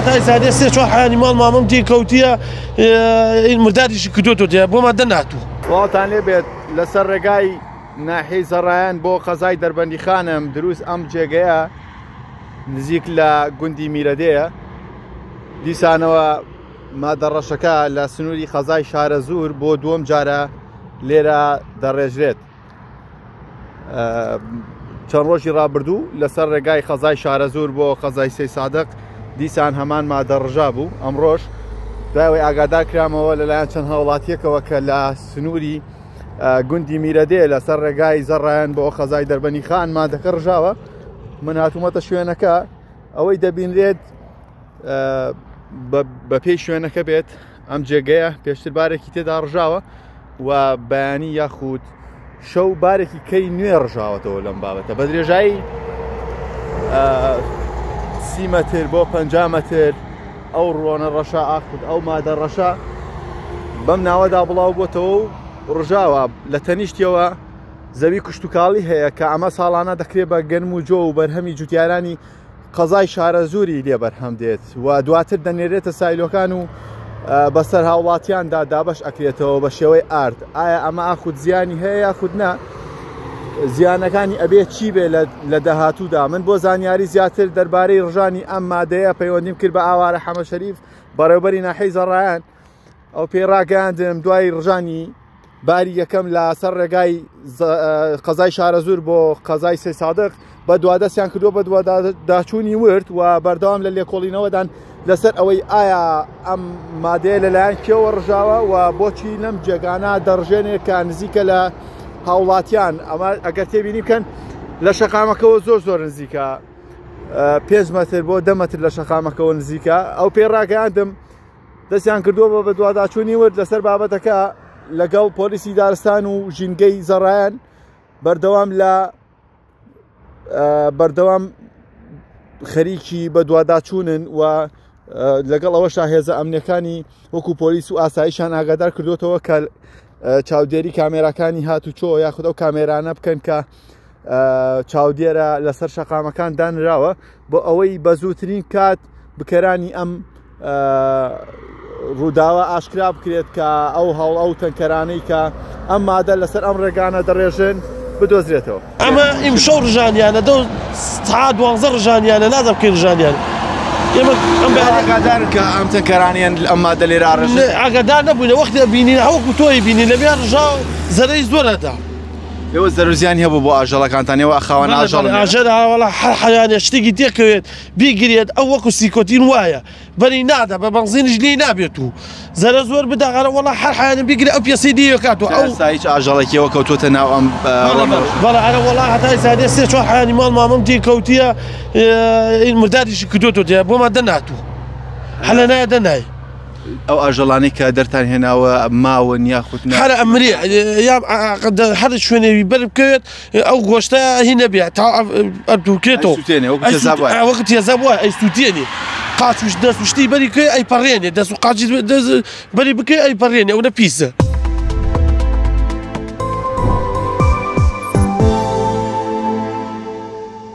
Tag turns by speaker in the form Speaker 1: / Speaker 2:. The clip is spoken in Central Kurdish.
Speaker 1: تا ئیستا سێ چوار حیانی ماڵ مامم تێ کەوتیە مرداریشی کردۆتۆ تێ بۆمان دەناتوو.
Speaker 2: سڵاوتان لێ بێت لەسەر ڕێگای ناحیەی زەڕایەن بۆ قەزای دەربەندیخانم دروست ئەم جێگەیە نزیک لە گوندی میرەدێیە دیسانەوە مادە ڕەشەکە لە سنووری قەزای شارەزوور بۆ دووەم جارە لێرە دەڕێژرێت چەند ڕۆژی ڕابردوو لەسەر ڕێگای قەزای شارەزوور بۆ قەزای سەی سادق دیسان هەمان مادە ڕژا بوو ئەمڕۆژ دوای ئاگادار کرامەوە لەلایەن چەند هاوڵاتیەکەوە کە لە سنووری گوندی میرەدێ لەسەر ڕێگای زەڕایەن بۆ قەزای دەربەنی خان مادەکە ڕژاوە من هاتوومەتە شوێنەکە ئەوەی دەبینرێت بە پێی شوێنەکە بێت ئەم جێگەیە پێشتر بارێکی تێدا ڕژاوە و بەیانی یاخود شەو بارێکی کەی نوێ ڕژاوەتەوە لەم بابەتە بە درێژایی سی مەتر بۆ پ مەتر ئەو ڕۆنە ڕەشە ئاخود ئەو مادە ڕەشە بەم ناوەدا بڵاو بۆتەوە و ڕژاوە لە تەنیشتیەوە زەوی کشتتوکاڵی هەیە کە ئەمە ساڵانە دەکرێت بە گەنم و جۆ و بەرهەمی جوتیارانی قەزای شارەزووری لێ بەرهەم دێت و دواتر دەنێرێتە سایلۆکان و بەسەر هاوڵاتیاندا دابەش ئەکرێتەوە بە شێوەی ئارد ئایا ئەمە ئاخود زیانی هەیە یاخود نا زیانەکانی ئەبێ چی بێ لە داهاتوودا من بۆ زانیاری زیاتر دەربارەی ڕژانی ئەم مادەیە پەیوەندیم کرد بە ئاوارە حەمە شەریف بەڕێوبەری ناحیەی زەڕایان ئەو پێی ڕاگەیاندم دوای ڕژانی باری یەکەم لە سەر ڕێگای قەزای شارەزوور بۆ قەزای سێ سادق بە دوادەستیان کردووە بە دواداچوونی ورد و بەردەوام لە لێکۆڵینەوەدان لەسەر ئەوەی ئایا ئەم مادەیە لەلایەن کێوە ڕژاوە و بۆچی لەم جێگانە دەڕژێنێت کە نزیکە لە هاوڵاتیان ئەمە ئەگەر تێبینی بکەن لە شەقامەکەەوە زۆر زۆر نزیکە پێنج مەتر بۆ دە مەتر لە شەقامەکەەوە نزیکە ئەو پێ ڕاگەیاندم دەستیان کردووە بە بەدواداچوونی ورد لەسەر بابەتەکە لەگەڵ پۆلیسی دارستان و ژینگەی زەڕایەن بەردەوام لە بەردەوام خەریکی بەدواداچوونن و لەگەڵ ئەوەشا هێزە ئەمنیەکانی وەکو پۆلیس و ئاسایشان ئاگادار کردوتەوە کە چاودێری کامێراکانی هاتوچۆ یاخود ئەو کامێرانە بکەن کە چاودێرە لەسەر شەقامەکان دانراوە بۆ ئەوەی بە زووترین کات بکەرانی ئەم ڕووداوە ئاشکرا بکرێت کە ئەو هەوڵ ئەو تەنکەرانەی کە ئەم مادە لەسەر ئەم ڕێگانە دەڕێژن بدۆزرێتەوە.
Speaker 1: ئەمە ئیمشەو ڕژانیانە دەو سەعات دوانزە ڕژانیانە نازانم کەی ڕژانیان ئێمە ئەم بەیانە
Speaker 2: ئاگادارن کە ئەم تەنکەرانەیان ئەم مادە لێرە ئاڕێژن؟
Speaker 1: ئاگادار نەبووینە وەختی بینین هەوەکو تۆی بینین لەویا ڕژا زەرەی زۆر ئەدا.
Speaker 2: ئێوە زەرەر زیانی هەبوو بۆ ئاژەڵەکانتان ئێوە خاوەن ئاژەڵن لێرە؟
Speaker 1: ئاژەل وەڵا هەر حەیانێ شتێکی تێکەوێت بیگرێت ئەو وەکو سیکۆتین وایە بەری نادا بە بەنزینیش لێی نابێت و زەرە زۆر بدا غەرە وەڵا هەر حیانە بیگرێ ئەو پێسەی لێ کات و ئەو
Speaker 2: ئێستا هیچ ئاژەڵێکیەوە کەوتووەتە ناو ئەم ڕۆنە
Speaker 1: بەڵێ ئەرە وەڵا هەتا ئێستا دێ سێ چوار حیانی ماڵ مامم تێ کەوتیە مرداریشی کردووەتەوە تێ بۆمان دەناتوو هەلە نایە دەنای.
Speaker 2: ئەو ئاژەڵانەی کە دەرتان هێناوە ماون یاخود نا؟
Speaker 1: هەر ئەمرێ یا هەر شوێنێوی بەر بکەوێت ئەو گۆشتە هی نەبێ تا ئەتوکێتەوە
Speaker 2: ئەیسووتێنێ وەکو تێزاب وایە.
Speaker 1: وەکو تێزاب وایە ئەیسووتێنێ قاچ و دەست و شتی بەری بکەوێ ئەیپەڕێنێ دەست و قاچی دەست بەری بکەوێ ئەیپەڕێنێ ئەونە پیسە.